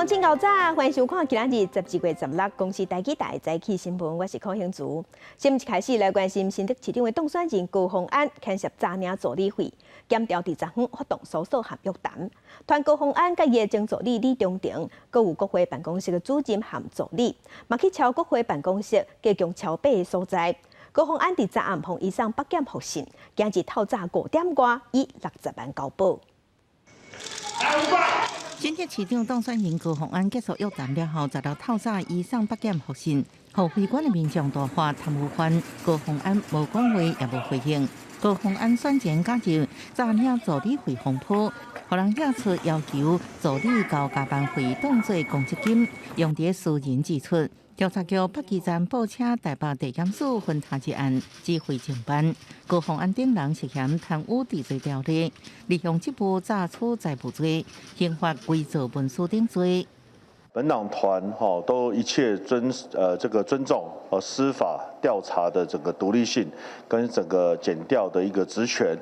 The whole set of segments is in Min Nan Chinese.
眾真𠢕早，歡迎收看今仔日12月16公視台語台早起新聞，我是柯興竹。新聞一開始來關心新竹市長的當選人高虹安牽涉詐領助理費，檢調佇昨昏發動搜索函約談，傳高虹安佮伊的前助理李中庭，閣有國會辦公室的主任含助理，嘛去抄國會辦公室加強抄底的所在。高虹安佇昨暗予移送北檢複訊，今日透早5點外以60萬交保。新竹市長當選人高虹安結束約談了後，十六透早移送北檢複訊，予圍觀的民眾大喊貪污犯。高虹安無講話，也無回應。高虹安選前加入詐領助理費風波，予人惹出要求助理交加班費當做公積金，用佇私人支出。調查局北基站泊車台北地檢署分查一案，指揮偵辦。高虹安等人涉嫌貪污治罪條例，利用職務詐取財物罪、刑法偽造文書等罪。本黨團吼都一切尊這個尊重司法調查的這個獨立性跟整個檢調的一個職權。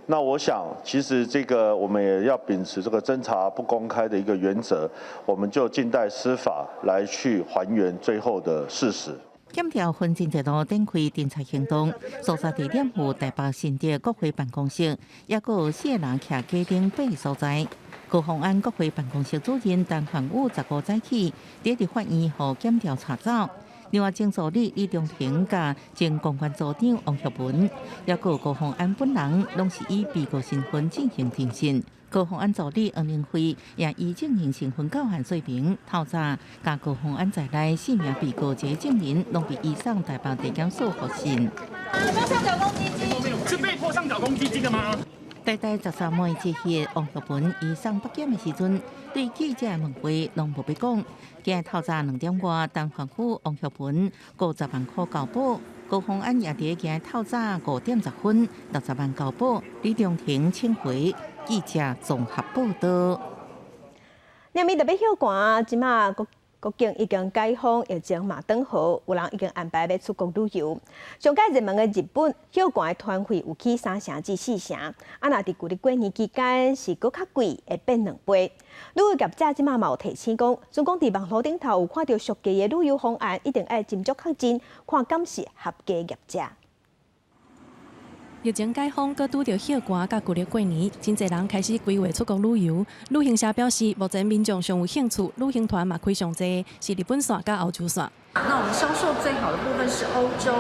那我想，其實這個我們也要秉持這個偵查不公開的一個原則，我們就靜待司法來去還原最後的事實。檢調分真濟路展開偵查行動，搜查地點有台北新竹國會辦公室，抑閣有四個人徛街頂八个所在。高虹安國會辦公室主任陳焕武15早起，佇法院予檢調帶走。另外，前助理李中庭佮前公關組長王學文，抑閣有高虹安本人，攏是以被告身份進行偵訊。高虹安助理黃明輝也以證人身份到案說明，透早佮高虹安在內四名被告及證人，攏被移送台北地檢署複訊。上繳公積金是被迫上繳公積金的嗎？台大13媒這日王學文移送北檢的時陣，對記者問話攏無欲講。今日透早2點外，陳煥武、王學文50萬塊交保，高虹安也佇今日透早5點10分60萬交保。李中庭請回。記者綜合報道。明明特別歇寒，這馬國國境已經解封，疫情嘛轉好，有人已經安排欲出國旅遊。上蓋熱門的日本歇寒的團費有起3成至4成，啊，若佇舊曆過年期間是閣較貴，會變2倍。旅遊業者這馬嘛有提醒講，準講佇網路頂頭有看著俗價的旅遊方案，一定愛斟酌確認，看敢是合格業者。疫情解封，閣拄著歇寒佮舊曆過年，真濟人開始規劃出國旅遊。旅行社表示，目前民眾上有興趣，旅行團嘛開上濟，是日本線佮歐洲線。那我們銷售最好的部分是歐洲，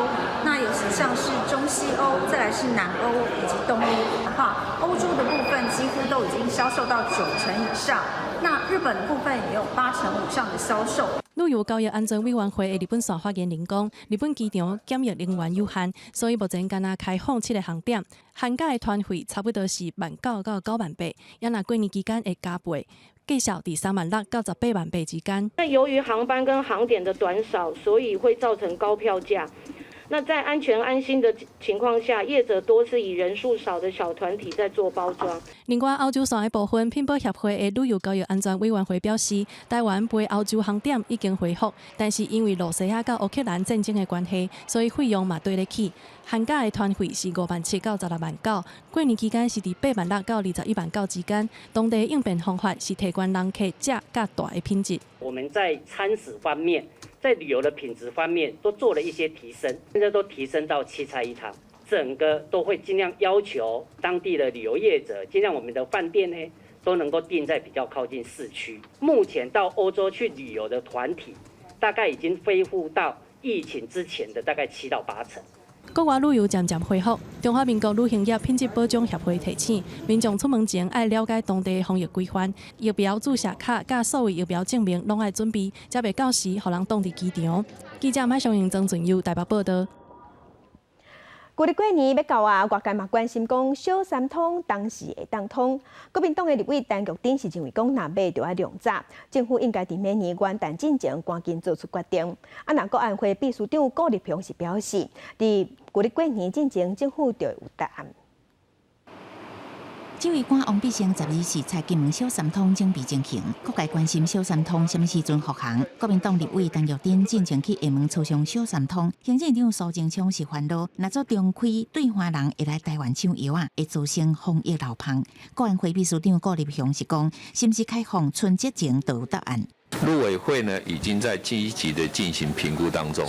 那尤其像是中西歐，再來是南歐以及東歐的話，歐洲的部分幾乎都已經銷售到9成以上，那日本的部分也有8成以上的銷售。旅遊交易安全委員會的日本線發言人講，日本機場檢疫人員有限，所以目前干焦開放七个航點，寒假的團費差不多是9萬九到9萬八，也若過年期間會加倍，價數佇3萬6到18萬八之間。那由於航班跟航點的短少，所以會造成高票價。那在安全安心的情況下，業者多是以人數少的小團體在做包裝。另外，歐洲線的部分，品保協會的旅遊交易安全委員會表示，台灣飛歐洲航點已經恢復，但是因為羅西亞佮烏克蘭戰爭的關係，所以費用嘛綴咧起。寒假的團費是5萬7到16萬9，過年期間是佇8萬6到21萬9之間。當地應變方法是提懸人客食佮蹛的品質。我們在餐食方面，在旅遊的品質方面都做了一些提升，現在都提升到七菜一湯，整個都會盡量要求當地的旅遊業者，盡量我們的飯店呢都能夠定在比較靠近市區。目前到歐洲去旅遊的團體，大概已經恢復到疫情之前的大概7到8成。國外旅遊漸漸恢復，中華民國旅行業品質保障協會提醒民眾出門前愛了解當地的防疫規範，疫苗注射卡佮數位疫苗證明攏愛準備，才袂到時予人擋佇機場。記者馬上用曾俊佑台北報道。舊曆過年欲到啊，外界嘛關心講小三通當時會當通。國民黨的立委陳玉珍是認為講，若買就愛量早，政府應該佇明年元旦進前趕緊做出決定。啊，若國安會秘書長顧立雄是表示，佇舊曆過年進前，政府就會有答案。指揮官王必勝12視察金門小三通準備情形，各界關心小三通啥物時陣復航。國民黨立委陳玉珍進前去廈門磋商小三通，行政長蘇貞昌是煩惱，若做重開對岸人會來台灣搶藥仔，會造成防疫漏縫。國安會秘書長顧立雄是講，是毋是開放春節前就有答案。陸委會呢已經在積極的進行評估當中，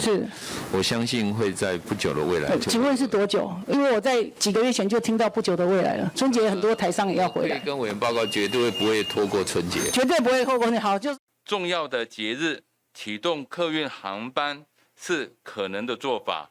我相信會在不久的未來。請問是多久？因為我在幾個月前就聽到不久的未來了。春節很多台商也要回來。跟委員報告，絕對不會拖過春節。絕對不會拖過。好，就重要的節日啟動客運航班是可能的做法，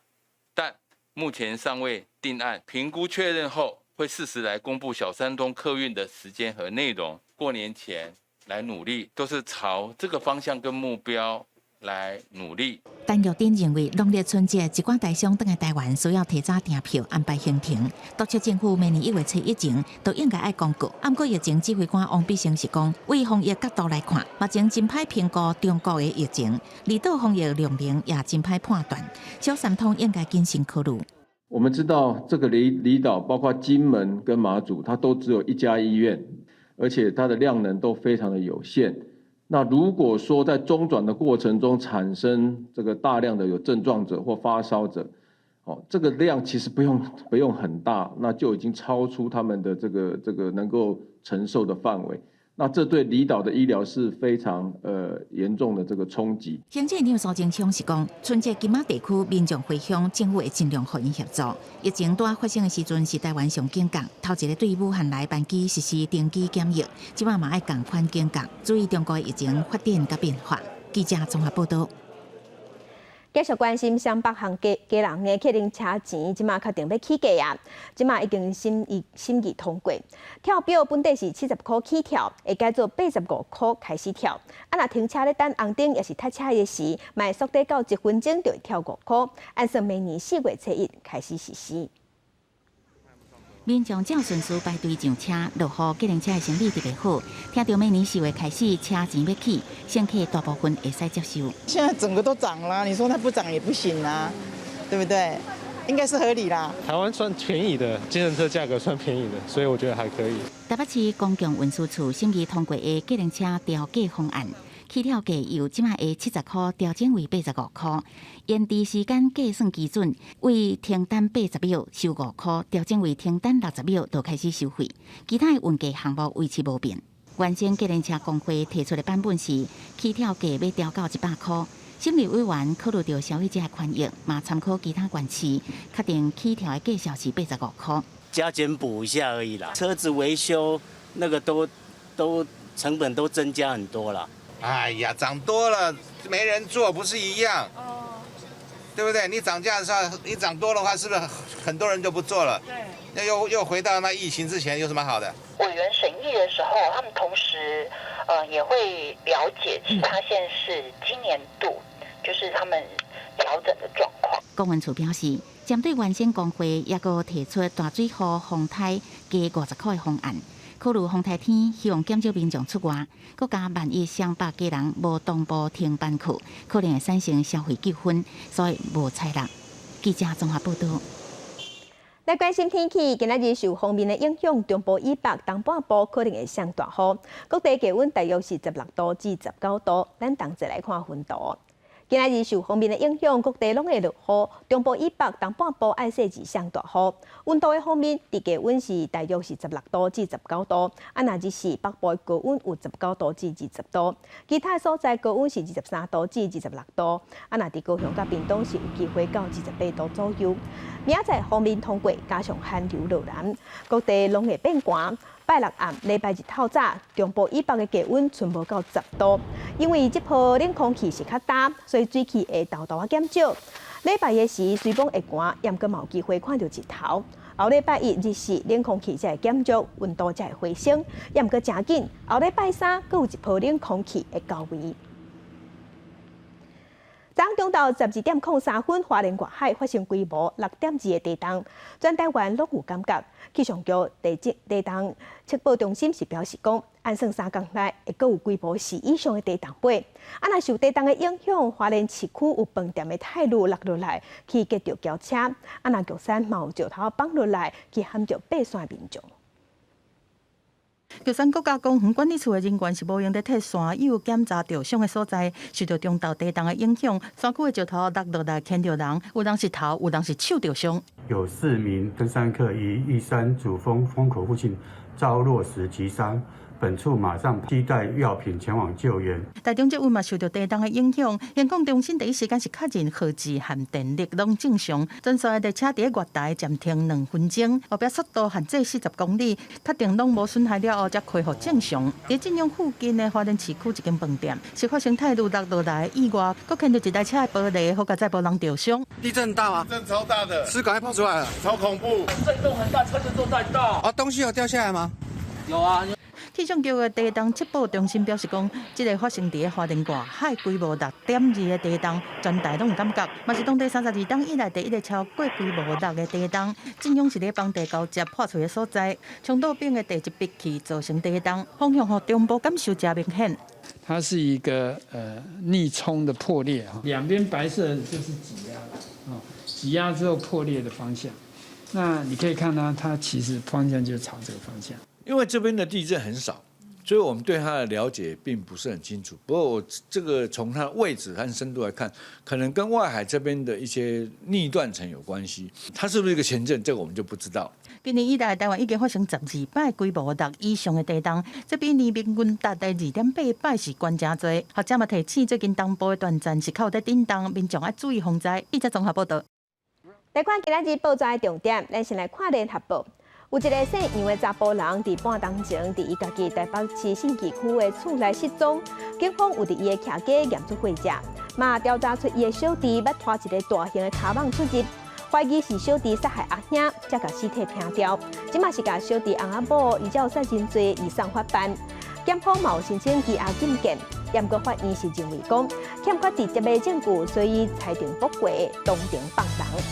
但目前尚未定案。評估確認後，會適時來公布小三通客運的時間和內容。過年前來努力，都是朝這個方向跟目標來努力。陳玉珍認為，農曆春節一寡台商轉來台灣需要提早訂票安排行程，督促政府明年1月初一前都應該愛公告。毋過疫情指揮官王必勝是講，為防疫角度來看，目前真歹評估中國的疫情，離島防疫量能也真歹判斷，小三通應該謹慎考慮。我們知道這個離島，包括金門跟馬祖，它都只有一家醫院，而且它的量能都非常的有限。那如果說在中轉的過程中產生這個大量的有症狀者或發燒者，哦，這個量其實不用很大，那就已經超出他們的這個能夠承受的範圍。那這對離島的醫療是非常嚴重的這個衝擊。行政院長蘇貞昌是講，春節金馬地區民眾回鄉，政府會盡量予𪜶協助。疫情拄發生的時陣是台灣上警覺，頭一个對武漢來班機實施登機檢疫，這擺嘛愛仝款警覺，注意中國的疫情發展佮變化。記者綜合報道。繼續關心雙北項基隆的客運車錢，這馬確定欲起價啊！這馬已經審議通過，跳表本底是70箍起跳，會改做85箍開始跳。啊，若停車咧等紅燈，抑是塞車的時，嘛會縮短到1分鐘就會跳5箍。按算明年4月初1開始實施。民眾照順序排隊上車，落雨計程車的生意特別好。聽著明年4月開始車錢欲起，乘客大部分會使接受。現在整個都漲啦，你說它不漲也不行啊，對不對？應該是合理啦。台灣算便宜的，計程車價格算便宜的，所以我覺得還可以。台北市公共運輸處審議通過的計程車調價方案，起跳價由這擺的70箍調整為85箍，延遲時間計算基準為停等80秒收5箍，調整為停等60秒就開始收費。其他的運價項目維持無變。原先計程車公會提出的版本是起跳價欲調到100箍，審議委員考慮著消費者的權益，嘛參考其他縣市，確定起跳的價數是85箍。加減補一下而已啦，車子維修那個都成本都增加很多了。哎呀，漲多了沒人坐，不是一樣？對不對？你漲價的時候，你漲多的話，是不是很多人就不坐了？對。那又回到那疫情之前，有什麼好的？委員審議的時候，他們同時也會了解其他縣市今年度就是他們調整的狀況。公運處表示，針對原先公會抑閣提出大水雨風颱加50箍的方案，考慮風颱天希望減少民眾出外，閣加萬一雙北基隆無同步停班課，可能會產生消費糾紛，所以無採納。記者綜合報道。來關心天氣，今仔日受鋒面的影響，中部以北、東半部可能會上大雨，各地氣溫大約是16度至19度。咱同齊來看雲圖。今仔日受鋒面的影響，各地攏會落雨。中部以北、東半部愛細緻上大雨。溫度的方面，佇低溫是大約是16度至19度。啊，若是北部的高溫有19度至20度，其他所在高溫是23度至26度。啊，若佇高雄佮屏東是有機會到28度左右。明仔載鋒面通過，加上寒流落南，各地攏會變寒。拜六暗、禮拜日透早，中部以北的低溫賰無到10度，因為這波冷空氣是較焦，所以水汽會沓沓仔減少。禮拜的時雖講會寒，毋過嘛有機會看著日頭。後禮拜一日時冷空氣才會減弱，溫度才會回升。毋過誠緊，後禮拜三閣有一波冷空氣會到位。昨中晝12點03分，花蓮外海發生規模6.2的地動，全台灣攏有感覺。氣象局地動測報中心是表示講，按算3工內會閣有規模4以上的地動飛。啊，若受地動的影響，花蓮市區有飯店的泰櫥落落來，去擊著轎車。啊，若玉山嘛有石頭放落來，去撼著爬山民眾。玉山國家公園管理處的人員是無閒佇替山友檢查著傷的所在，受著中晝地動的影響，山區的石頭落落來牽著人，有人是頭，有人是手著傷。有4名登山客於玉山主峰峰口附近遭落石擊傷，本處馬上攜帶藥品前往救援。台中這位嘛受著地動的影響，行控中心第一時間是確認號誌和電力攏正常。全線的列車佇月台暫停2分鐘，後壁速度限制40公里，確定攏無損害了後，才恢復正常。佇晉陽附近的花蓮市區一間飯店，是發生鐵路落落來的意外，閣看著一台車的玻璃，予共載無人著傷。地震大嗎？地震超大的，是趕快跑出來了，超恐怖，震動很大，車子都在動。啊，東西有掉下來嗎？有啊。氣象局的地動測報中心表示講，這個發生佇花蓮外海規模6.2的地動，全台攏有感覺，嘛是當地32冬以來第一个超過規模六的地動。晉陽是咧邦地交接破碎的所在，長島邊的地質壁起造成地動，風向予中部感受誠明顯。它是一個逆衝的破裂哈，兩邊白色就是擠壓，啊，擠壓之後破裂的方向。那你可以看到，它其實方向就朝這個方向。因為這邊的地震很少，所以我們對它的了解並不是很清楚。不過我這個從它的位置和深度來看，可能跟外海這邊的一些逆斷層有關係。它是不是一個前震，這個我們就不知道。今年以來，台灣已經發生12擺規模六以上的地動，這比年平均達的2.8擺是懸誠濟。學者嘛提醒，最近東部的斷層是較有咧振動，民眾愛注意防災。記者綜合報導。來看今仔日報紙的重點，咱先來看聯合報。有一个姓楊的查埔人，佇半冬前，佇伊家己台北市信義區的厝內失蹤，警方有佇伊的徛家驗出血跡，嘛調查出伊的小弟捌拖一个大型的跤蠓出入，懷疑是小弟殺害阿兄，才共屍體拼掉。這馬是共小弟翁仔某依照殺人罪移送法辦。檢方嘛有申請羈押禁見，毋過法院是認為講欠缺直接的證據，所以裁定駁回，當庭放人。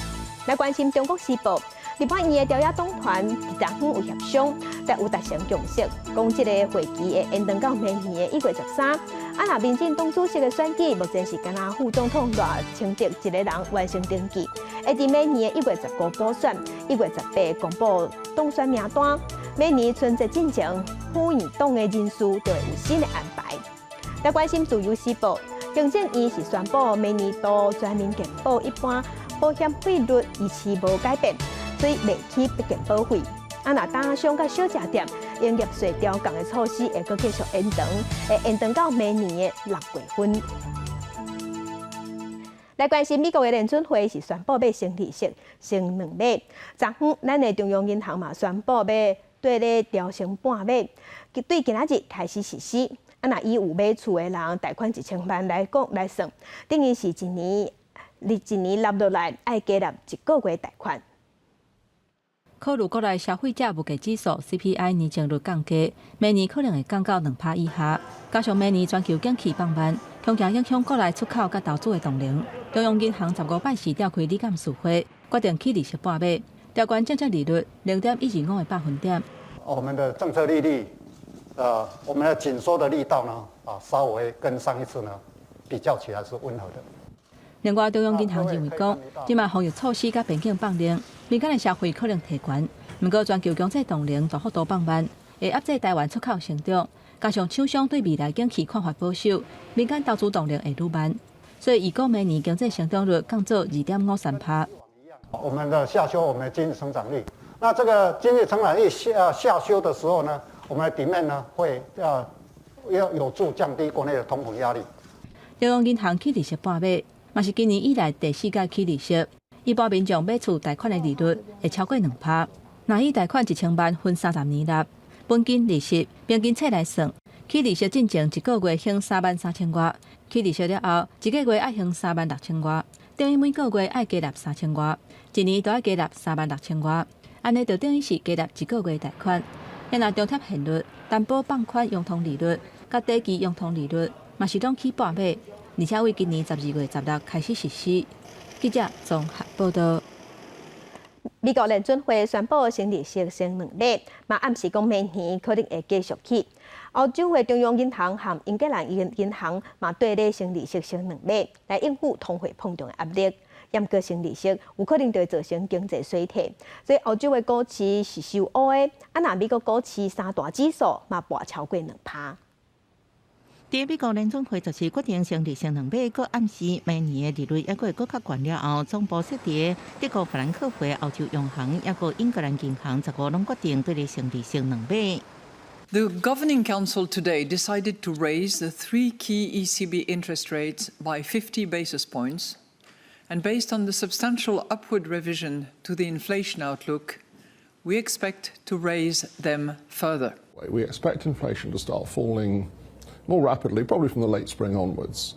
來關心中國時報。立法院的朝野黨團佇昨昏有協商，但有達成共識，講這个會期會延長到明年的1月13。啊，若民進黨主席的選舉，目前是干焦副總統賴清德一个人完成登記，會佇明年的1月15補選，1月18公布黨選名單。明年春節進前，副院黨的人事就會有新的安排。來關心自由時報，行政院是宣布明年度全民健保一般保險費率維持無改變。所以袂起健保費。啊，若打商佮小食店營業稅調降的措施會閣繼續延長，會延長到明年的6月份。來關心美國的聯準會是宣布欲升利息升2碼。昨昏，咱的中央銀行嘛宣布欲綴咧調升半碼，對今仔日開始實施。啊，若以有買厝的人貸款1000萬來講來算，等於是一年，你一年納落來愛加納一個月貸款。考慮國內消費者物價指數 CPI 年增率降低，明年可能會降到2趴以下。加上明年全球景氣放慢，恐驚影響國內出口佮投資的動能。中央銀行15擺時召開理監事會，決定起利息半碼，調懸政策利率0.125個百分點。我們的政策利率，我們的緊縮的力道呢，啊，稍微跟上一次呢比較起來是溫和的。另外，中央銀行認為講，這馬防疫措施佮邊境放寬，民間的消費可能提懸。毋過，全球經濟動能大幅度放慢，會壓制台灣出口成長。加上廠商對未來景氣看法保守，民間投資動力會愈慢。所以，預估明年經濟成長率降做2.53趴。我們的下修我們的經濟成長率，那這個經濟成長率下修的時候呢，我們的 demand 呢會要有助降低國內的通膨壓力。中央銀行起利息半碼，嘛是今年以來第四擺起利息。一般民眾買厝貸款的利率會超過2趴。若以貸款1000萬分30年納，本金利息平均冊來算，起利息進前一個月還3萬3千外，起利息了後一個月愛還3萬6千外，等於每個月愛加納3千外，一年都愛加納3萬6千外，按呢就等於是加納一個月貸款。若張貼現率、擔保放款融通利率、佮短期融通利率，嘛是攏起半碼，而且為今年12月16開始實施。記者綜合報導。美國聯準會宣布升利息升2碼，嘛暗示講明年可能會繼續起。歐洲的中央銀行和英格蘭銀行嘛綴咧升利息升2碼，來應付通貨膨脹的壓力。毋過升利息有可能就會造成經濟衰退，所以歐洲的股市是受烏的。啊，若美國股市三大指數嘛跋超過2趴。佇美國聯準會十四決定升利息2碼，閣暗示明年的利率抑閣會閣較懸了後，總部設佇德國法蘭克福歐洲央行，抑閣英格蘭銀行15攏決定綴咧升利息兩碼。The Governing Council today decided to raise the three key ECB interest rates by 50 basis points, and based on the substantial upward revision to the inflation outlook, we expect to raise them further. We expect inflation to start falling more rapidly, probably from the late spring onwards.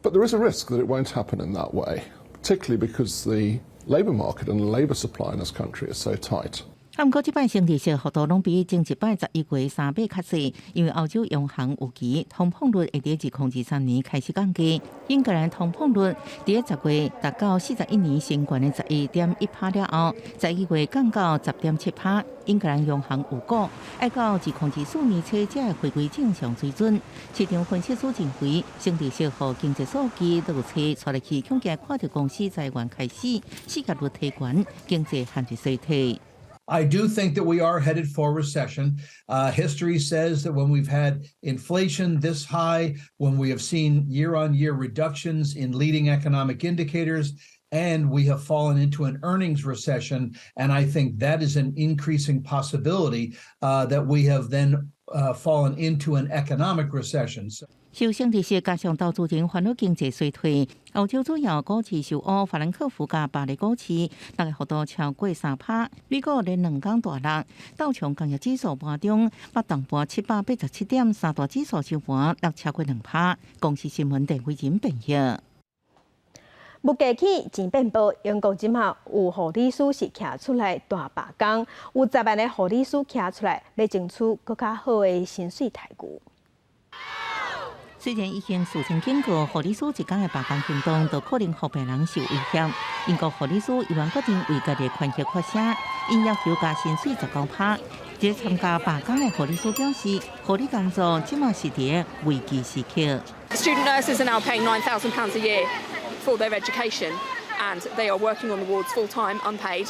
But there is a risk that it won't happen in that way, particularly because the labour market and the labour supply in this country is so tight. 啊，毋過這擺升利息幅度攏比前一擺11月三碼較細，因為歐洲央行預期通膨率會佇2023年開始降低。英格蘭通膨率佇10月達到41年新懸的11.1趴了後，11月降到10.7趴。英格蘭央行預估，愛到2024年初才會回歸正常水準。市場分析師認為，升利息予經濟數據落差，帶入去恐驚看著公司裁員開始，失業率提懸，經濟陷入衰退。 I do think that we are headed for recession. History says that when we've had inflation this high, when we have seen year on year reductions in leading economic indicators, and we have fallen into an earnings recession. And I think that is an increasing possibility that we have then fallen into an economic recession. 受升利息加上投資人煩惱經濟衰退，歐洲主要股市受烏法蘭克福佮巴黎股市，逐个幅度超過3趴。美國連兩工大落，道瓊工業指數盤中北動盤787點，三大指數收盤落超過2趴。公視新聞鄧慧仁編譯。物價起，錢變薄。英國這馬有護理師是徛出來大罷工，有10萬个護理師徛出來，欲爭取閣較好的薪水待遇。雖然已經事先警告護理師一工的罷工行動，都可能予病人受威脅。英國護理師猶原決定為家己權益發聲，𪜶要求加薪水19趴。這參加罷工的護理師表示，護理工作這馬是佇危機時刻。 Student nurses are now paying £9,000 a year for their education, and they are working on the wards full time, unpaid,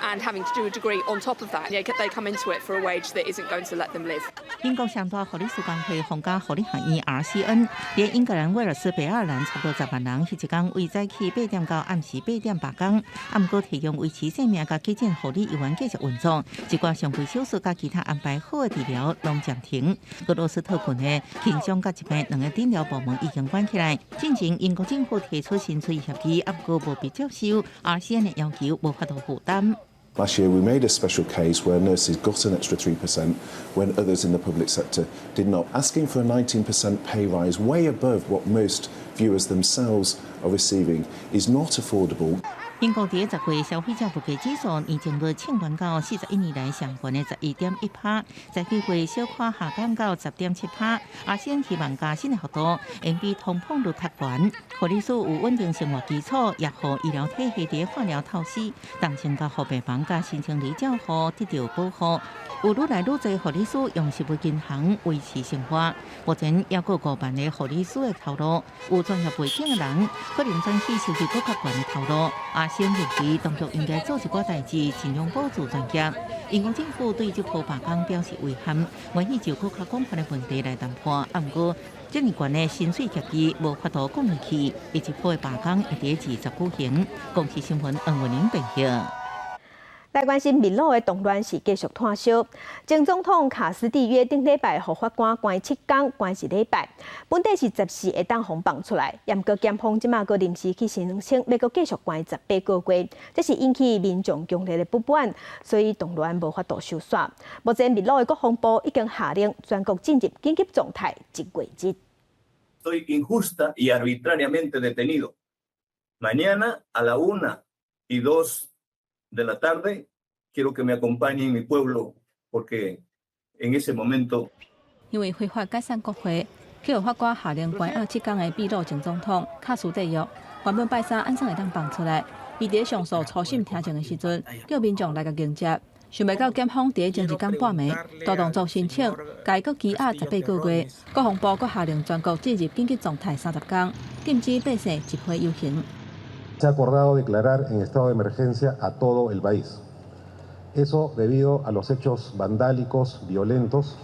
and having to do a degree on top of that. They come into it for a wage that isn't going to let them live. 英國上大護理師工會皇家護理學院 RCN，佇英格蘭、威爾斯、北愛爾蘭差不多10萬人，彼一工為早起8點到暗時8點罷工，啊，毋過提供維持性命佮急診護理猶原繼續運作，一寡常規手術佮其他安排好的治療攏暫停。格羅斯特郡的輕傷佮疾病兩個診療部門已經關起來。進前英國政府提出薪水協議，啊，毋過無被接受，RCN 的要求無法度負擔。 Last year, we made a special case where nurses got an extra 3% when others in the public sector did not. Asking for a 19% pay rise, way above what most viewers themselves are receiving, is not affordable. 英國佇10月消費者物價指數年增率衝懸到41年來上懸的11.1趴，11月小可下降到10.7趴。RCN 希望加薪的幅度，會比通膨率較懸。護理師有穩定生活基礎，也予醫療體系佇化療透析，同時佮予病房佮新生兒照護得著保護。有愈來愈濟護理師用食物銀行維持生活。目前猶閣5萬个護理師的頭路，有專業背景的人可能轉去收入閣較懸的頭路。RCN 認為當局應該做一寡代誌，盡量保住專業。英國政府對這波罷工表示遺憾，願意就閣較廣泛的問題來談判。啊，毋過這爾懸的薪水協議無法度講落去，這一波罷工會佇20舉行。公視新聞黃文玲編譯。來關心秘魯的動亂是繼續湠燒。前總統卡斯蒂約頂禮拜予法官關7工，關一禮拜。本底是14會當予放出來，毋過檢方這馬閣臨時去申請，欲閣繼續關18個月。這是引起民眾強烈的不滿，所以動亂無法度收煞。目前秘魯的國防部已經下令全國進入緊急狀態一月日。 Estoy injusta y arbitrariamente detenido. Mañana a la 1:02 de la tarde quiero que me acompañe en mi pueblo porque en ese momento 因為非法解散國會，去予法官下令關押7工的秘魯前總統卡斯蒂約，原本拜三按算會當放出來，伊佇上訴初審聽證的時陣，叫民眾來共迎接，想袂到檢方佇前一工半暝大動作申請，共伊閣羈押18個月，國防部閣下令全國進入緊急狀態30工，禁止百姓集會遊行。 Se ha acordado declarar en estado de emergencia a todo el país. Eso debido a los hechos vandálicos, violentos,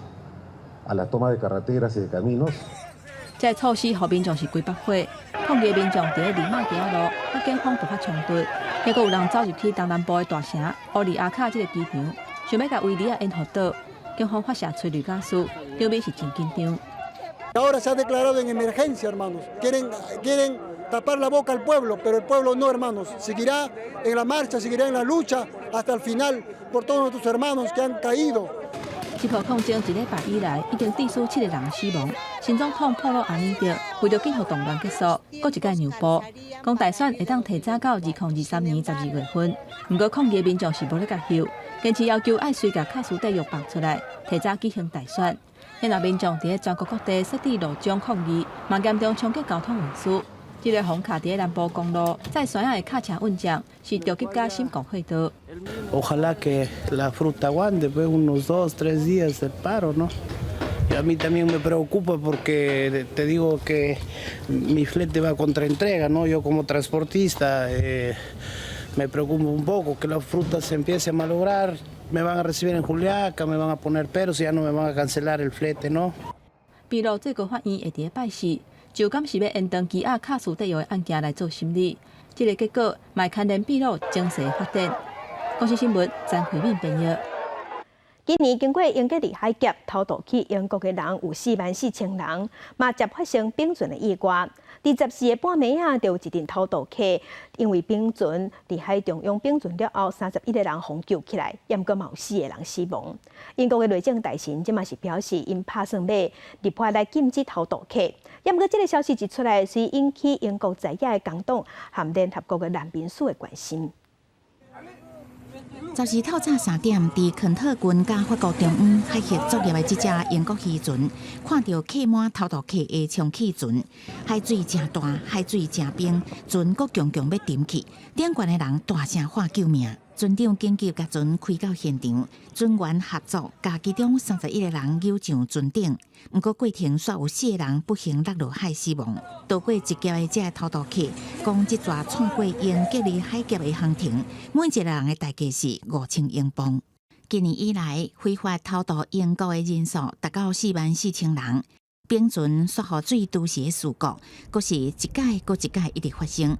a la toma de carreteras y de caminos. 這个措施予民眾是規腹火，抗議的民眾佇咧利馬街仔路，佮警方爆發衝突，結果有人走入去東南部的大城烏里亞卡這个機場，想欲共圍籬仔緣予倒，警方發射催淚瓦斯，場面是真緊張。 Ahora se ha declarado en emergencia, hermanos. Quieren tapar la boca al pueblo, pero el pueblo no, hermanos. Seguirá en la marcha, seguirá en la lucha hasta el final por todos nuestros hermanos que han caído. 這波抗爭一禮拜以來，已經致使七個人死亡。新總統普魯阿尼德為著緊予動亂結束，閣一擺讓步，講大選會當提早到2023年12月份。毋過抗議民眾是無咧共休，堅持要求愛隨共卡斯蒂約放出來，提早舉行大選。遐若民眾佇咧全國各地設置路障抗議，嘛嚴重衝擊交通運輸。這个風卡佇咧南部公路，載山仔的卡車運將是著急佮深國貨道。 Ojalá que la fruta aguante pues unos 2, 3 días de paro, ¿no? Y a mí también me preocupa porque te digo que mi flete va contra entrega, ¿no? Yo como transportista me preocupa un poco que la fruta se empiece a malograr, me van a recibir en Juliaca, me van a poner peros y ya no me van a cancelar el flete, ¿no? 秘魯最高法院會佇咧拜四，就敢是欲延長羈押卡斯蒂約的案件來做審理，這个結果嘛牽連秘魯情勢發展。公視新聞詹慧敏編譯。今年經過英吉利海峽偷渡去英國的人有4萬4千人，嘛捷發生冰船的意外。佇14日半暝仔，就有一陣偷渡客因為冰船佇海中央冰船了後，31個人予救起來，毋過嘛有四個人死亡。英國的內政大臣這馬是表示，𪜶拍算欲立法來禁止偷渡客。毋過這个消息一出來，隨引起英國在野的工黨和聯合國的難民署的關心。 14透早3點，佇肯特郡佮法國中央海域作業的這隻英國漁船，看著客滿偷渡客的充氣船，海水誠大，海水誠冰，船閣強強欲沉去，頂懸的人大聲喊救命。船長緊急共船開到現場，船員合作，共其中31個人搝上船頂。毋過過程煞有四個人不幸落入海死亡。逃過一劫的這个偷渡客，講這逝穿過英吉利海峽的航程，每一個人的代價是5000英鎊。今年以來，非法偷渡英國的人數達到4萬4千人。冰船煞予水揬時的事故，閣是一擺閣一擺一直發生。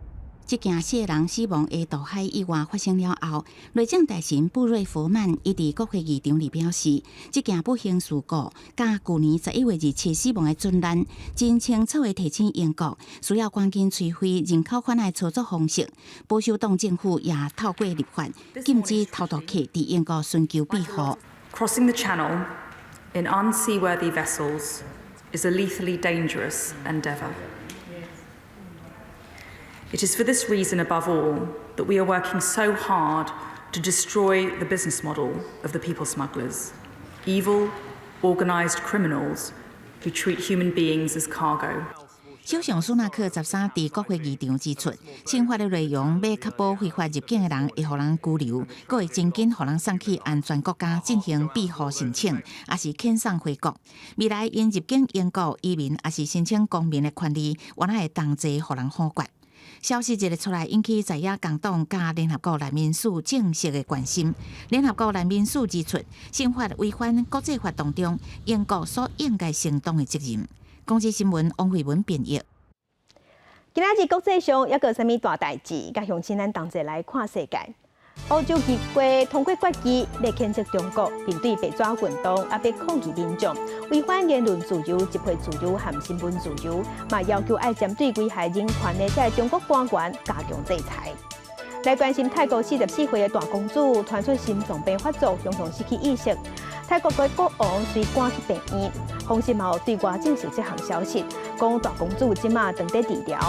這件四個人死亡的渡海意外發生了後，內政大臣布瑞弗曼伊佇國會議場裡表示，這件不幸事故佮舊年11月27死亡的船難，真清楚的提醒英國需要趕緊摧毀人口販的操作方式。保守黨政府也透過立法禁止偷渡客佇英國尋求庇護。 Crossing the Channel in unseaworthy vessels is a lethally dangerous endeavour. It is for this reason, above all, that we are working so hard to destroy the business model of the people smugglers, evil, organised criminals who treat human beings as cargo. 首相蘇納克13佇國會議場指出，新法的內容欲確保非法入境的人會予人拘留，閣會真緊予人送去安全國家進行庇護申請，抑是遣送回國。未來𪜶入境英國移民，抑是申請公民的權利，原來會同齊予人否決。消息一个出來，引起在野工黨佮聯合國難民署正式的關心。聯合國難民署指出，新法違反國際法當中英國所應該承擔的責任。公視新聞王慧文編譯。今仔日國際上猶閣有啥物大代誌？佮鄉親咱同齊來看世界。歐洲議會通過決議，欲譴責中國面對白紙運動，壓迫抗議民眾，違反言論自由、集會自由和新聞自由，嘛要求愛針對危害人權的這个中國官員加強制裁。來關心泰國44歲的大公主傳出心臟病發作，雄雄失去意識。泰國的國王隨趕去病院，皇室嘛對外證實這項消息，講大公主這馬正佇治療，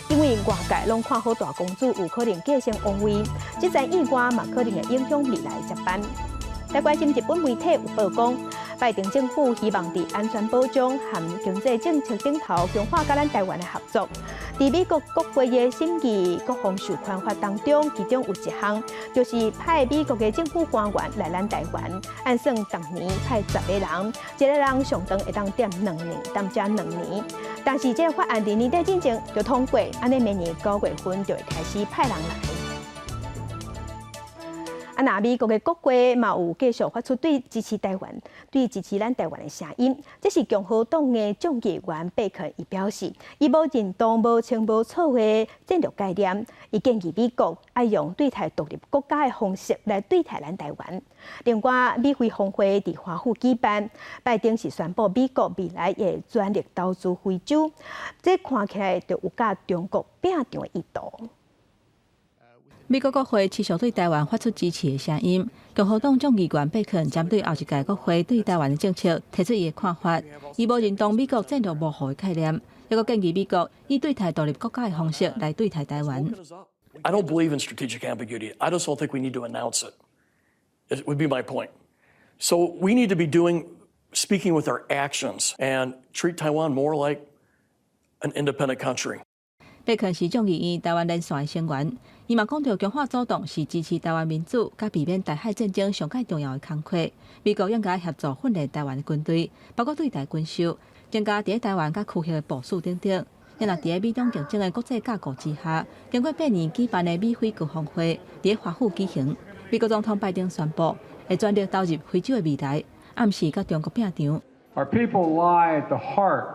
因為外界攏看好大公主有可能繼承王位，這場意外嘛可能會影響未來接班。來關心日本媒體有報講，拜登政府希望佇安全保障和經濟政策頂頭強化佮咱台灣的合作。佇美國國會的審議國防授權法當中，其中有一項就是派美國的政府官員來咱台灣，按算逐年派10個人，一個人上長會當踮兩年，踮遮兩年。但是這个法案佇年底進前就通過，按呢明年9月份就會開始派人來。啊，若美國的國會嘛有繼續發出對支持台灣、對支持咱台灣的聲音。這是共和黨的眾議員貝肯伊表示，伊無認同無清無楚的戰略概念，伊建議美國愛用對待獨立國家的方式來對待咱台灣。另外，美非峰會佇華府舉辦，拜登是宣布美國未來會全力投資非洲，這看起來就有佮中國拼場的意圖。美國國會持續對台灣發出支持的聲音。共和黨眾議員貝肯針對後一屆國會對台灣的政策提出伊的看法，伊無認同美國戰略模糊的概念，抑閣建議美國以對待獨立國家的方式來對待台灣。 I don't believe in strategic ambiguity. I just don't think we need to announce it. It would be my point. So we need to be doing, speaking with our actions and treat Taiwan more like an independent country. 貝肯是眾議院台灣連線的成員，伊嘛講著強化主動是支持台灣民主，佮避免台海戰爭上蓋重要的工課。美國應該協助訓練台灣的軍隊，包括對台軍售，增加佇台灣佮區域的部署等等。若佇咧美中競爭的國際架構之下，經過八年舉辦的美非高峰會佇華府舉行。美國總統拜登宣布會全力投入非洲的未來，暗示佮中國拼場。 Our people lie at the heart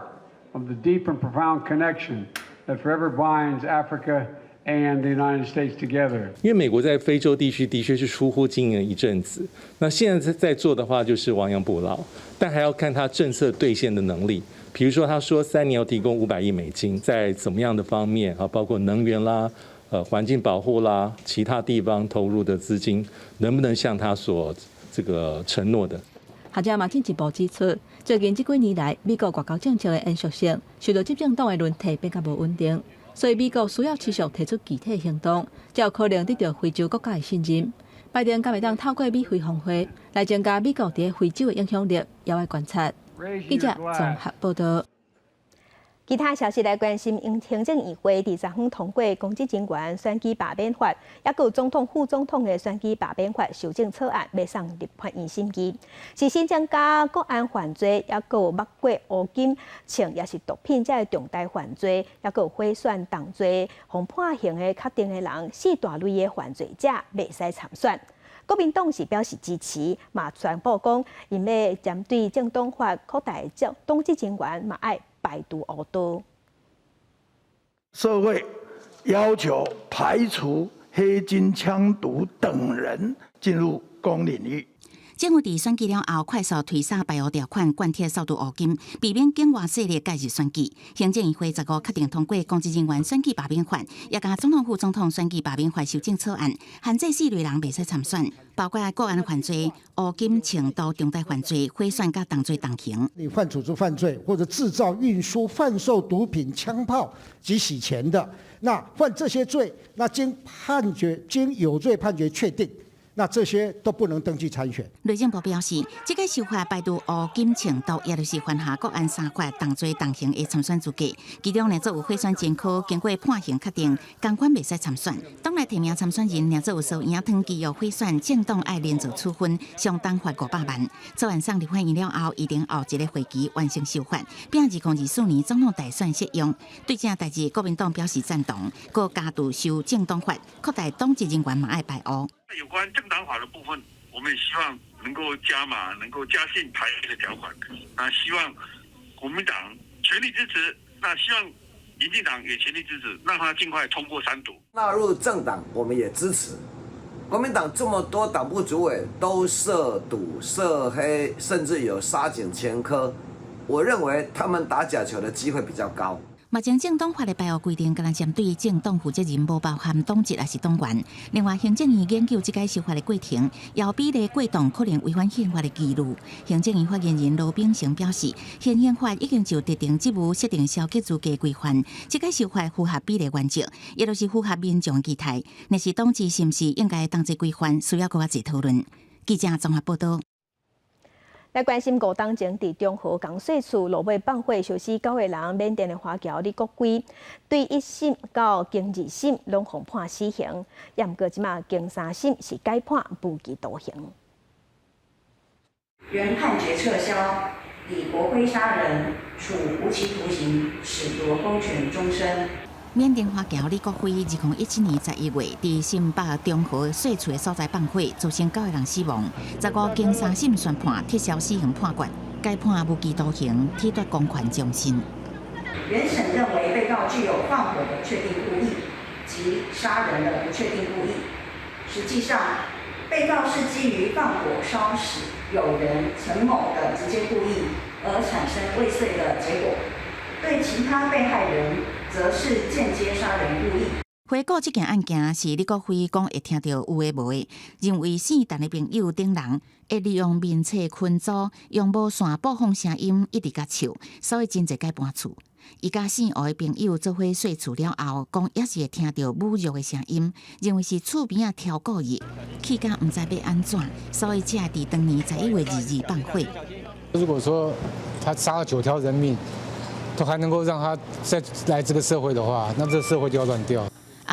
of the deep and profound connection that forever binds Africa and the United States together. 因為美國在非洲地區的確是疏忽經營一陣子，那現在在做的話就是亡羊補牢，但還要看他政策兌現的能力。比如說，他說3年要提供500億美金，在怎麼樣的方面啊，包括能源啦、環境保護啦，其他地方投入的資金，能不能像他所這個承諾的？學者嘛進一步指出，最近這幾年來，美國外交政策的延續性受到執政黨的輪替變較無穩定，所以美國需要持續提出具體行動，才有可能得到非洲國家的信任。拜登敢會當透過美非峰會來增加美國佇非洲的影響力，猶愛觀察。記者綜合報道。其他消息來關心，行政院會佇昨昏通過公職人員選舉罷免法，抑閣有總統、副總統的選舉罷免法修正草案，欲送立法院審議。是新增加國安犯罪，抑閣有剝過烏金槍，抑是毒品這个重大犯罪，抑閣有賄選動罪，予判刑的確定的人，四大類的犯罪者袂使參選。國民黨是表示支持，嘛宣布講，𪜶欲針對政黨法擴大黨職人員嘛愛排除烏道。社會要求排除黑金、槍毒等人進入公領域。政府佇選舉了後，快速推捒排烏條款，貫徹掃除烏金，避免境外勢力介入選舉。行政院會15確定通過公職人員選舉罷免法，也佮總統、副總統選舉罷免法修正草案，限制四類人袂使參選，包括國安犯罪、烏金、槍毒、重大犯罪、賄選佮動罪動刑。你犯組織犯罪或者製造、運輸、販售毒品、槍炮及洗錢的，那犯這些罪，那經判決經有罪判決確定。那這些都不能登記參選。內政部表示，這個修法排除烏金、槍毒，也就是犯下國安三法動罪動刑的參選資格。其中，若做有賄選前科，經過判刑確定，仝款袂使參選。黨內提名參選人，若做有收影湯記錄賄選，政黨愛連坐處分，相當罰500萬。草案送立法院了後，預定後一个會期完成修法，並2024年總統大選適用。對這代誌，國民黨表示贊同，閣加注修政黨法，擴大黨職人員嘛愛排烏。有關政黨法的部分，我們也希望能夠加碼，能夠加進排黑的條款。那希望國民黨全力支持，那希望民進黨也全力支持，讓他盡快通過三讀。納入政黨，我們也支持。國民黨這麼多黨部主委都涉賭涉黑，甚至有殺警前科，我認為他們打假球的機會比較高。目前政黨法的排烏規定，敢若針對政黨負責人，無包含黨職抑是黨員。另外，行政院研究這改修法的過程，有比例過當可能違反憲法的疑慮。行政院發言人羅秉成表示，現行法已經就特定職務設定消極資格規範，這改修法符合比例原則，也就是符合民眾期待。若是黨職是毋是應該同齊規範，需要閣較濟討論。記者綜合報道。來關心五當前佇中和工稅處落尾放火燒死九個人，緬甸的華僑李國輝對一審到經二審攏予判死刑，也毋過這馬經三審是改判無期徒刑。原判決撤銷，李國輝殺人，處無期徒刑，褫奪公權終身。緬甸華僑李國輝2017年11月，佇新北中和細厝的所在放火，造成九个人死亡。15經三審宣判撤銷死刑判決，改判無期徒刑，褫奪公權終身。原審認為被告具有放火的確定故意及殺人的不確定故意。實際上，被告是基於放火燒死友人陳某的直接故意而產生未遂的結果，對其他被害人則是間接殺人故意。回顧這件案件，是李國輝講會聽著有的無的，認為姓陳的朋友等人會利用面冊群組，用無線播放聲音一直共笑，所以真濟改搬厝。伊佮姓吳的朋友做伙稅厝了後，講也是會聽著侮辱的聲音，認為是厝邊仔刁故意，氣甲毋知欲按怎，所以才會佇當年11月22放火。如果說他殺了九條人命，都還能夠讓他再來這個社會的話，那這個社會就要亂掉。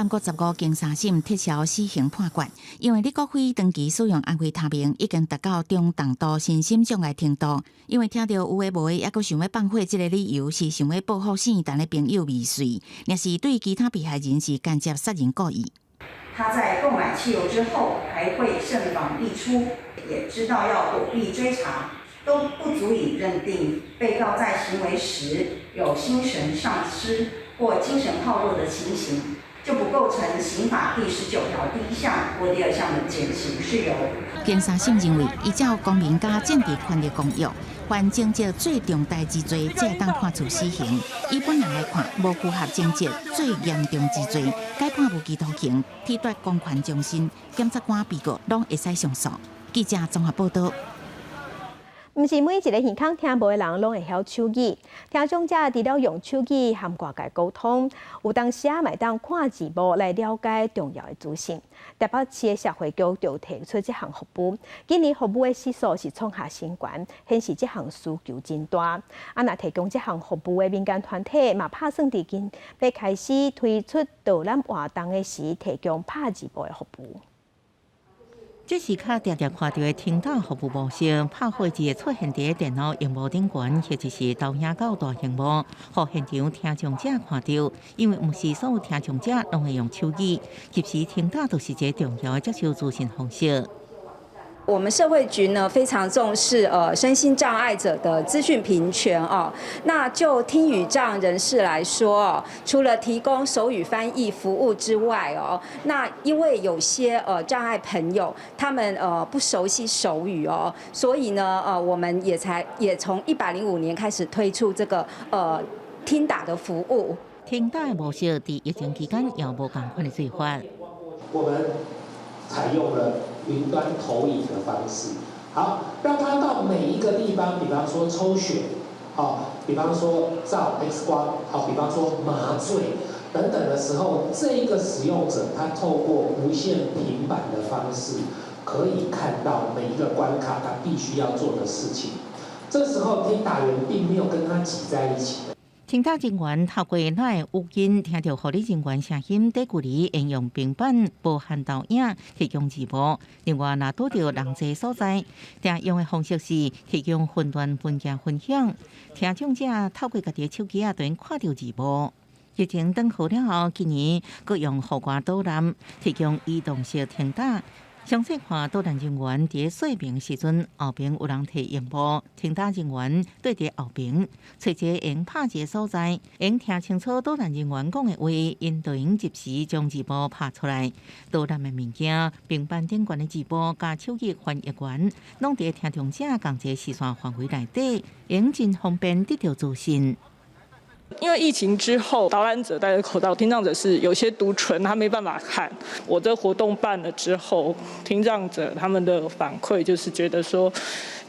毋過15經三審撤銷死刑判決，因為李國輝長期使用安非他命，已經達到中重度身心障礙程度。因為聽著有的無的，猶閣想欲放火，這个理由是想欲報復姓陳的朋友未遂，若是對其他被害人是間接殺人故意。他在購買汽油之後，還會慎防必出，也知道要躲避追查，都不足以認定被告在行為時有心神喪失或精神耗弱的情形。就不構成刑法第19條第一項或第二項的減刑事由。經三審認為，依照公民佮政治權利公約，犯情節最重大之罪，才會當判處死刑。以本案來看，無符合情節最嚴重之罪，改判無期徒刑，褫奪公權終身。檢察官、被告攏會使上訴。記者綜合報道。毋是每一个耳孔聽無的人攏會曉手語，聽障者除了用手語和外界溝通，有當時嘛會當看字幕來了解重要的資訊。台北市的社會局就提出這項服務，今年服務的時數是創下新高，顯示這項需求真大。啊，若提供這項服務的民間團體嘛，拍算佇今欲開始推出導覽活動的時，提供拍字幕的服務。這是較定定看著的聽打服務模式，拍好字會出現佇電腦螢幕頂懸，或者是投影到大螢幕，予現場聽障者看著。因為毋是所有聽障者攏會用手語，及時聽打就是一个重要的接收資訊方式。我們社會局呢非常重視身心障礙者的資訊平權哦。那就聽語障人士來說哦，除了提供手語翻譯服務之外哦，那因為有些障礙朋友他們不熟悉手語哦，所以呢我們也才也從105年開始推出這個聽打的服務。聽打的模式佇疫情期間也無仝款的做法。我們採用了雲端投影的方式，好，讓他到每一個地方，比方說抽血，好，比方說照 X 光，好，比方說麻醉等等的時候，這一個使用者他透過無線平板的方式，可以看到每一個關卡他必須要做的事情。這時候聽打員並沒有跟他擠在一起。聽打人員透過咱的語音聽著護理人員聲音，短距離應用平板無限投影提供字幕。另外，若拄著人濟所在，定用的方式是提供雲端文件分享，聽障者透過家己的手機仔就能看著字幕。疫情轉好了後，今年閣用戶外導覽提供移動式聽打。詳細看導覽人員佇說明時陣，後邊有人提螢幕，聽打人員對佇後邊，揣一個會用拍字的所在，會用聽清楚導覽人員講的話，𪜶就會即時將字幕拍出來。導覽的物件、平板頂懸的字幕佮手語翻譯員，攏佇聽障者仝一个視線範圍內底，會用真方便得著資訊。因為疫情之後，導覽者戴着口罩，聽障者是有些讀唇，他沒辦法看。我這活動辦了之後，聽障者他們的反饋就是覺得說，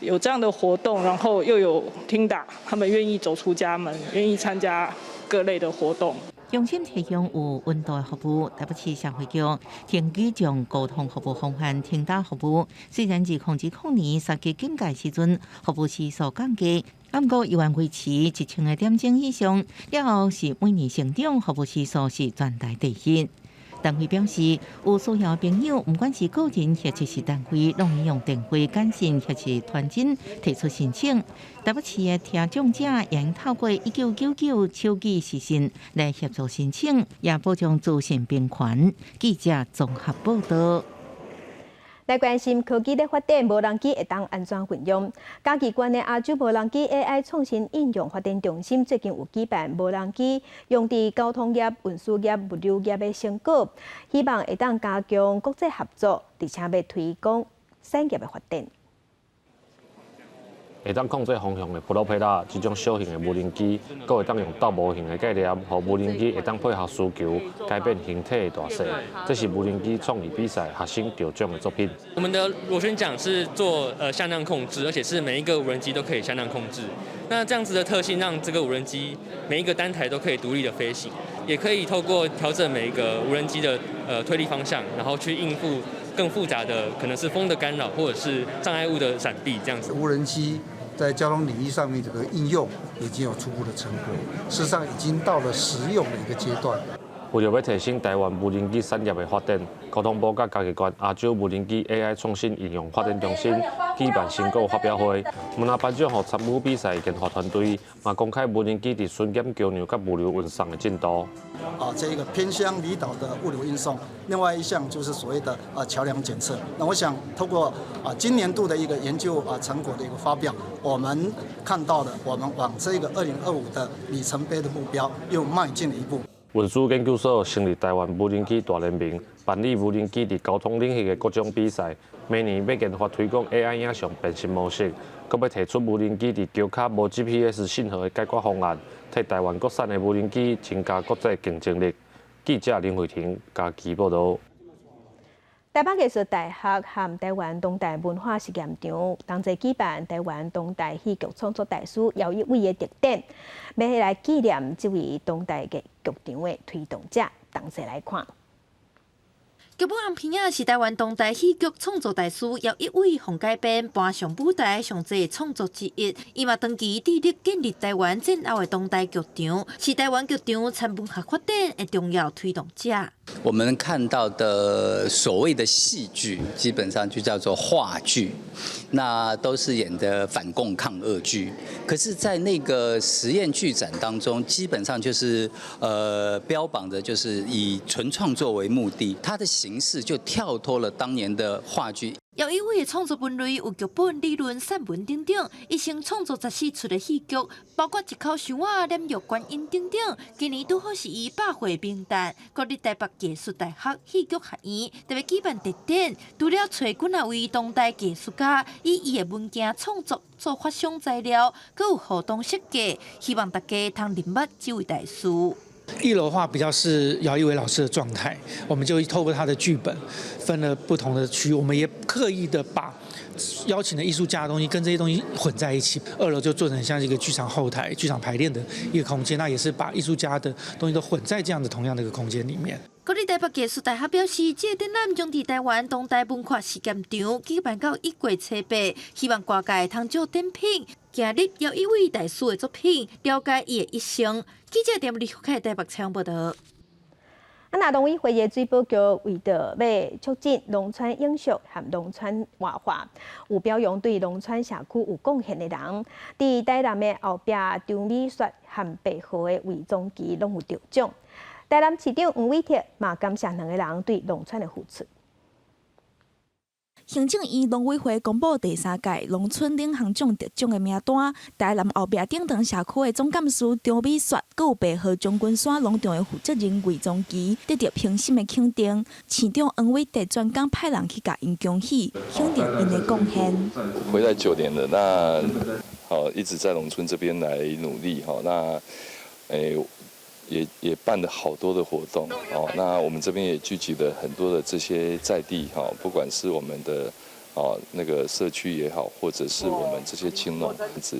有這樣的活動，然後又有聽打，他們願意走出家門，願意參加各類的活動。中心提供有溫度的服務，台北市社會局聽語障溝通服務方案聽打服務，雖然2020年三級警戒時陣，服務時數降低，毋過依然維持1000個點鐘以上，了後是每年成長服務時數是全台第一。單位表示，有需要朋友，毋管是個人或者是單位，攏會用電話、簡訊或是傳真提出申請。台北市的聽障者會透過1999手機視訊來協助申請，也保障資訊平權。記者綜合報道。來關心科技的發展，無人機會當按怎運用？嘉義縣的亞洲無人機 AI 創新應用發展中心最近有舉辦無人機用佇交通業、運輸業、物流業的成果，希望會當加強國際合作，而且欲推廣產業的發展。會當控制方向的普羅皮拉這種小型的無人機，閣會當用鬥模型的概念，予無人機會當配合需求改變形體的大細。這是無人機創意比賽學生得獎的作品。我們的螺旋槳是做向量控制，而且是每一個無人機都可以向量控制。那這樣子的特性，讓這個無人機每一個單台都可以獨立的飛行，也可以透過調整每一個無人機的推力方向，然後去應付更複雜的可能是風的干擾，或者是障礙物的閃避，這樣子。無人機在交通領域上面這個應用已經有初步的成果，事實上已經到了實用的一個階段。為著欲提升台灣無人機產業的發展，交通部佮嘉義縣亞洲無人機 AI 創新應用發展中心舉辦成果發表會，毋但頒獎予參與比賽的研發團隊，嘛公開無人機佇巡檢橋梁佮物流運送的進度。啊，這一個偏鄉離島的物流運送，另外一項就是所謂的橋梁檢測。那我想透過今年度的一個研究成果的一個發表，我們看到了我們往這個2025的里程碑的目標又邁進了一步。運輸研究所成立台灣無人機大聯盟，辦理無人機佇交通領域的各種比賽。明年欲研發推廣 AI 影像辨識模式，閣欲提出無人機佇橋跤無 GPS 信號的解決方案，替台灣國產的無人機增加國際競爭力。記者林慧婷嘉義報導。台北藝術大學和台灣當代文化實驗場同齊舉辦台灣當代戲劇創作大師姚一葦的特展，欲來紀念這位當代的劇場的推動者，同齊來看。劇本紅鼻仔是台灣當代戲劇創作大師姚一葦予改編搬上舞台上濟創作之一。伊嘛長期致力建立台灣戰後的當代劇場，是台灣劇場參文學發展的重要推動者。我們看到的所謂的戲劇，基本上就叫做話劇，那都是演的反共抗俄劇。可是，在那個實驗劇展當中，基本上就是標榜的就是以純創作為目的，它的形式就跳脫了當年的話劇。姚一葦的創作分類有劇本、理論、散文等等，一生創作14出的戲劇，包括一口箱仔、煉獄觀音等等。今年拄好是伊100歲冥誕，國立台北藝術大學戲劇學院特別舉辦特展，除了揣幾仔位當代藝術家以伊的物件創作做發想材料，閣有互動設計，希望大家通認捌這位大師。一樓的話比較是姚一葦老師的狀態，我們就透過他的劇本分了不同的區，我們也刻意的把邀請的藝術家的東西跟這些東西混在一起。二樓就做成像一個劇場後台、劇場排練的一個空間，那也是把藝術家的東西都混在這樣的同樣的一個空間裡面。國立台北藝術大學表示，這個展覽將佇台灣當代文化實驗場舉辦到1月初8，希望外界通借展品，行入姚一葦大師的作品，了解伊的一生。記者點李福凱台北採訪報導。啊，那農委會的水保局為著欲促進農村永續和農村活化，有表揚對農村社區有貢獻的人，佇台南的後壁張美雪和白河的魏宗基攏有得獎。台南市長黃偉哲嘛感謝兩個人對農村的付出。行政院農委會公布第三屆農村領航獎得獎的名單，台南後壁頂塘社區的總幹事張美雪，閣有白河將軍山農場的負責人魏宗基，得著評審的肯定。市長黃偉哲專工派人去共𪜶恭喜，肯定𪜶的貢獻。回來9年了，那好一直在農村這邊來努力哈，那也辦了好多的活動哦，那我們這邊也聚集了很多的這些在地哈，不管是我們的哦那個社區也好，或者是我們這些青農一直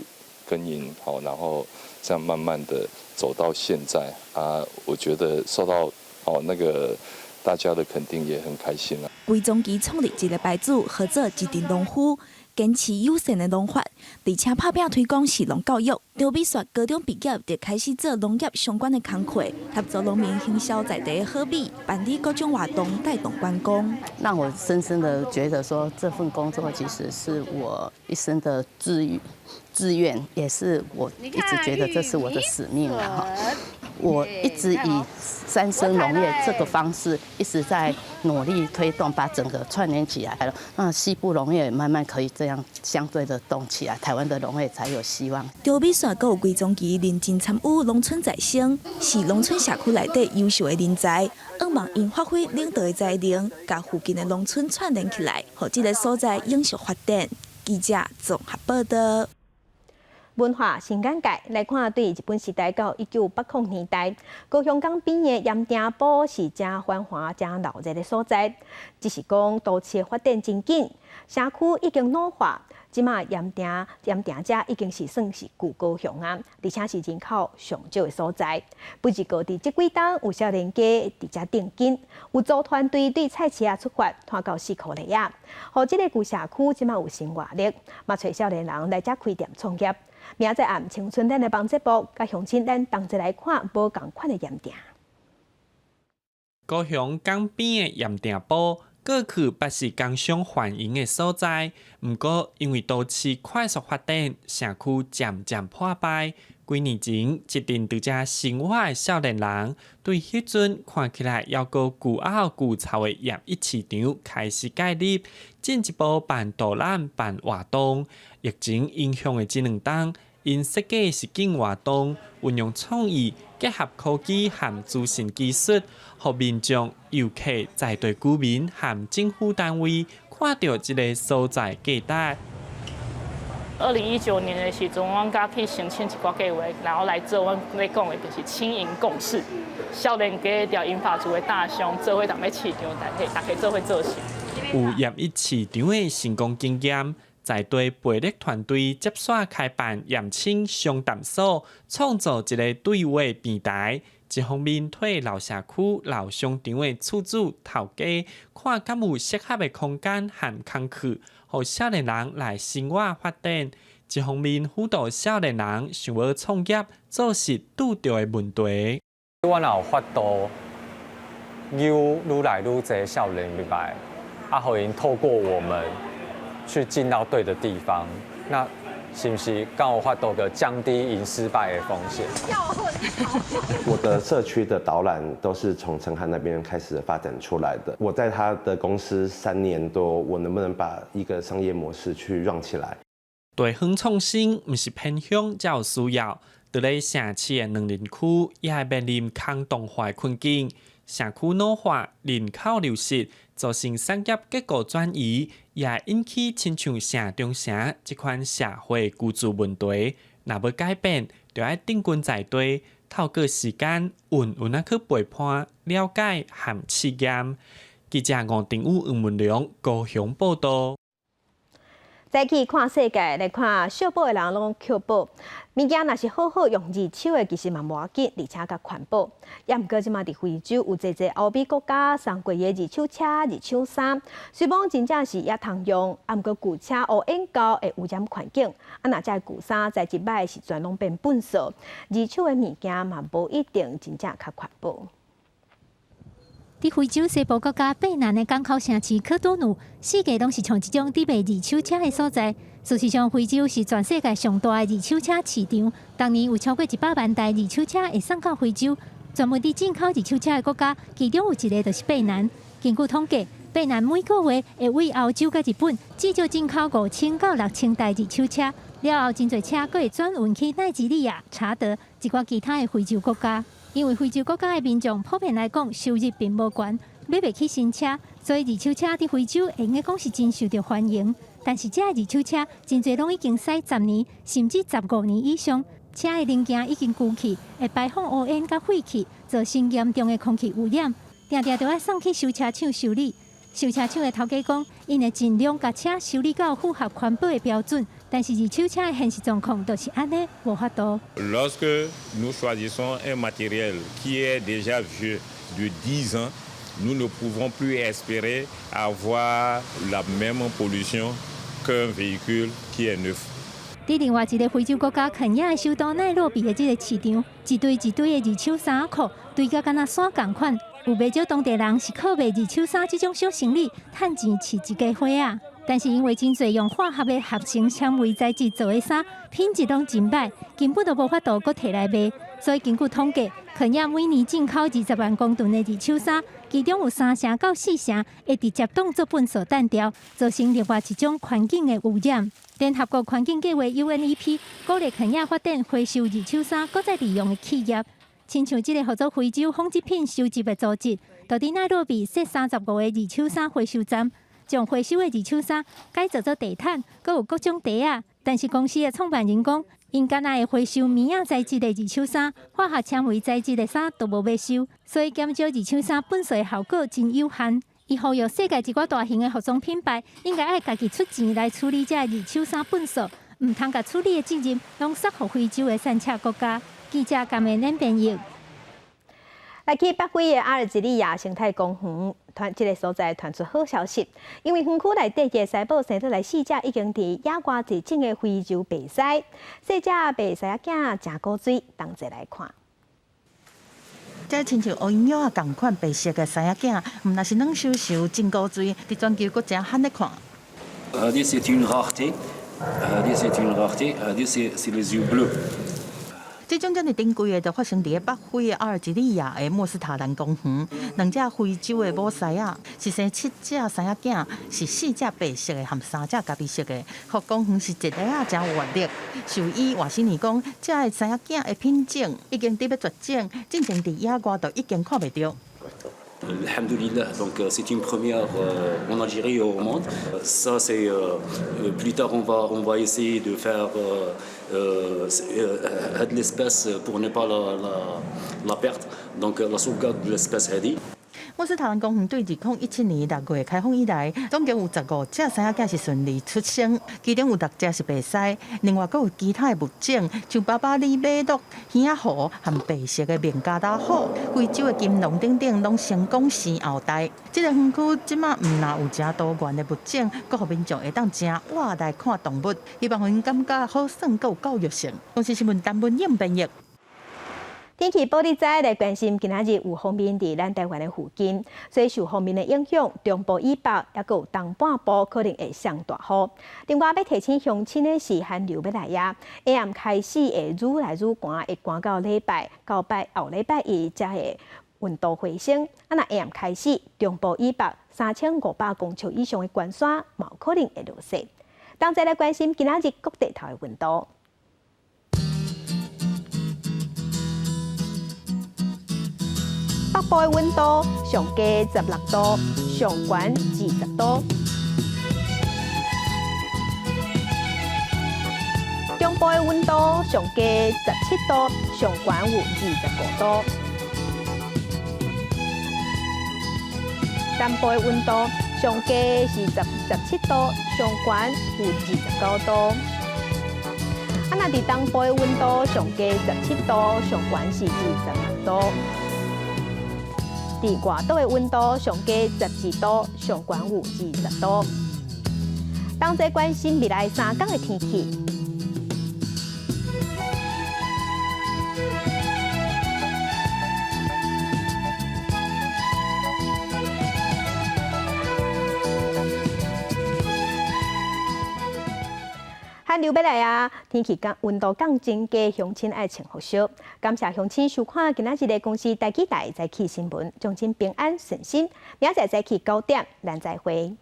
耕耘好，然後這樣慢慢的走到現在啊，我覺得受到哦那個大家的肯定，也很開心啦。魏宗基創立一个牌子，號做一陣農夫，堅持友善的農法，而且拍拚推廣食農教育。張美雪高中畢業就開始做農業相關的工課，協助農民行銷在地的好米，辦理各種活動，帶動觀光。讓我深深的覺得說，這份工作其實是我一生的志願，也是我一直覺得這是我的使命啊！我一直以三生農業這個方式一直在努力推動，把整個串聯起來了。那西部農業也慢慢可以這樣相對的動起來，台灣的農業才有希望。張美雪閣有歸宗基認真參與農村再生，是農村社區內底優秀的人才。向望𪜶發揮領導的才能，共附近的農村串聯起來，予這个所在永續發展。記者綜合報道。文化新眼界來看，對日本時代到1980年代，高雄港邊的鹽埕埔是誠繁華、誠鬧熱的所在。只是講都市的發展真緊，社區已經老化，這馬鹽埕遮已經是算是舊高雄啊，而且是人口上少的所在。不過佇這幾冬有少年家佇遮定根，有組團隊對菜市仔出發，拖到四箍犁仔，予這个舊社區這馬有新活力，嘛揣少年人來遮開店創業。明仔暗青春咱來幫節目，佮鄉親咱同齊來看無仝款的鹽埕。高雄港邊的鹽埕埔，過去捌是工商繁榮的所在，毋過因為都市快速發展，社區漸漸破敗。幾年前，一陣佇遮生活的少年人，對彼陣看起來猶閣舊漚舊臭的鹽一市場開始介入，進一步辦導覽、辦活動。疫情影響的這兩冬，𪜶設計實境活動，運用創意結合科技和資訊技術，予民眾、遊客、在地居民和政府單位看著這个所在價值。2019年的時陣，阮才去申請一寡計劃，然後來做阮咧講的，就是青銀共事，少年家著銀髮族的大商做伙踮咧市場，大家做伙做事。有鹽一市場的成功經驗，在地培力團隊接續開辦鹽青商談所，創造一个對話平台。一方面替老社區、老商場的厝主、頭家看敢有適合的空間和空隙，予少年人來生活發展；一方面輔導少年人想欲創業，做實拄著的問題。我若有法度誘愈來愈濟少年入來，啊，予𪜶透過我們去進到對的地方，那是毋是敢有法度閣降低𪜶失敗的風險？我的社區的導覽都是從陳漢那邊開始發展出來的。我在他的公司3年多，我能不能把一個商業模式去 run 起來？地方創新毋是偏鄉才有需要，佇咧城市的農林區也會面臨空洞化的困境，社區老化、人口流失，造成產業結構轉移，也會引起親像城中城這款社會居住問題。若欲改變，就愛扎根在地，透過時間穩穩仔去陪伴、了解和試驗。記者吳定宇、黃文良高雄報道。再去看世界，來看惜寶的人攏抾寶，物件若是好好用二手的，其實嘛無要緊，而且較環保。也毋過這馬佇非洲有濟濟歐美國家送過的二手車、二手衫，雖罔真正是猶通用，啊毋過舊車烏煙厚會污染環境，啊若這舊衫在一擺是全攏變糞埽，二手的物件嘛無一定真正較環保。佇非洲西部國家貝南的港口城市科多努，四界攏是創這種佇賣二手車的所在。事實上，非洲是全世界上大的二手車市場，逐年有超過100萬台二手車會送到非洲。專門佇進口二手車的國家，其中有一个就是貝南。根據統計，貝南每個月會對歐洲佮日本至少進口5000到6000台二手車。了後，真濟車閣會轉運去奈及利亞、查德一寡其他的非洲國家。因為非洲國家的民眾普遍來講收入並無懸，買袂起新車，所以二手車佇非洲會用得講是真受著歡迎。但是這二手車真濟攏已經駛10年，甚至15年以上，車的零件已經舊去，會排放烏煙佮廢氣，造成嚴重的空氣污染，定定著愛送去修車廠修理。修車廠的頭家講，𪜶會盡量共車修理到符合環保的標準，但是二手車的現實狀況就是按呢，無法度。 Lorsque nous choisissons un matériel qui est déjà vieux de 10 ans, Nous ne pouvons plus espérer avoir la même pollution qu'un véhicule qui est neuf. 佇另外一个非洲國家肯亞的首都奈洛比的這个市場，一堆一堆的二手衫褲堆甲敢若山仝款，有袂少當地人是靠賣二手衫這種小生意，趁錢飼一家伙仔。但是因為真濟用化學的合成纖維材質做的衫，品質攏真䆀，根本就無法度閣提來賣。所以根據統計，肯亞每年進口20萬公噸的二手衫，其中有3成到4成會直接當做糞埽擲掉，造成另外一種環境的污染。聯合國環境計劃 UNEP 鼓勵肯亞發展回收二手衫閣再利用的企業，親像這個號做非洲紡織品收集的組織，就佇奈洛比設35個二手衫回收站。將回收的二手衫改造做地毯，閣有各種袋仔。但是公司的創辦人講，𪜶干焦會回收棉仔材質的二手衫，化學纖維材質的衫都無欲收，所以減少二手衫糞埽的效果真有限。伊呼籲世界一寡大型的服裝品牌應該愛家己出錢來處理這二手衫糞埽，毋通共處理的責任攏捒予非洲的散赤國家。記者甘美恁編譯。來去北非的阿爾及利亞生態公園，傳這个所在傳出好消息，因為園區內底的獅母生落來四隻已經佇野外絕種的非洲白獅，四隻白獅仔囝誠古錐，同齊來看。這親像烏蠅仔仝款白色的獅仔囝，毋但是軟岫岫真古錐，佇全球閣誠罕咧看。 هذه c'est une rareté, هذه c'est une rareté, هذه c'est les yeux bleus. 這種遮爾珍貴的，就發生佇咧北非的阿爾及利亞的莫斯塔蘭公園。兩隻非洲的母獅仔是生七隻獅仔囝，是四隻白色的和三隻咖啡色的。予公園是一个仔誠有活力。獸醫瓦西尼講，這个獅仔囝的品種已經佇欲絕種，進前佇野外就已經看袂著。 الحمد لله, donc c'est une première en Algérie et au monde. Ça, c'est plus tard, on va essayer de faire هاد l'espèce pour ne pas la perdre. Donc la sauvegarde de l'espèce هذه. 莫斯塔蘭公園對2017年6月開放以來，總共有15隻獅仔囝是順利出生，其中有六隻是白獅，另外閣有其他的物種，像巴巴里馬鹿、耳仔猴和白色的孟加拉虎、非洲的金龍等等，攏成功生後代。這個園區這馬毋但有誠多元的物種，閣予民眾會當誠活來看動物，希望予𪜶感覺好耍，閣有教育性。公視新聞陳文穎編譯。天氣報你知來關心，今仔日有鋒面佇咱台灣的附近，所以受鋒面的影響，中部以北抑閣有東半部可能會上大雨。另外，欲提醒鄉親的是，寒流欲來矣，下暗開始會愈來愈寒，會寒到禮拜到拜後禮拜一才會溫度回升。啊，若下暗開始，中部以北3500公尺以上的懸山，嘛有可能會落雪。同齊來關心今仔日各地頭的溫度。北部的溫度上低16度，上懸20度。中部的溫度上低17度，上懸有25度。南部的溫度上低是17度，上懸有29度。啊，若佇東部的溫度上低17度，上懸是26度。佇外島的溫度上低12度，上懸有20度。同齊關心未來3天的天氣。寒流欲來啊！天氣降溫度降真低，鄉親愛穿厚恤。感謝鄉親收看今仔日的公視台語台早起新聞，祝恁平安順心。明仔載早起9點，咱再會。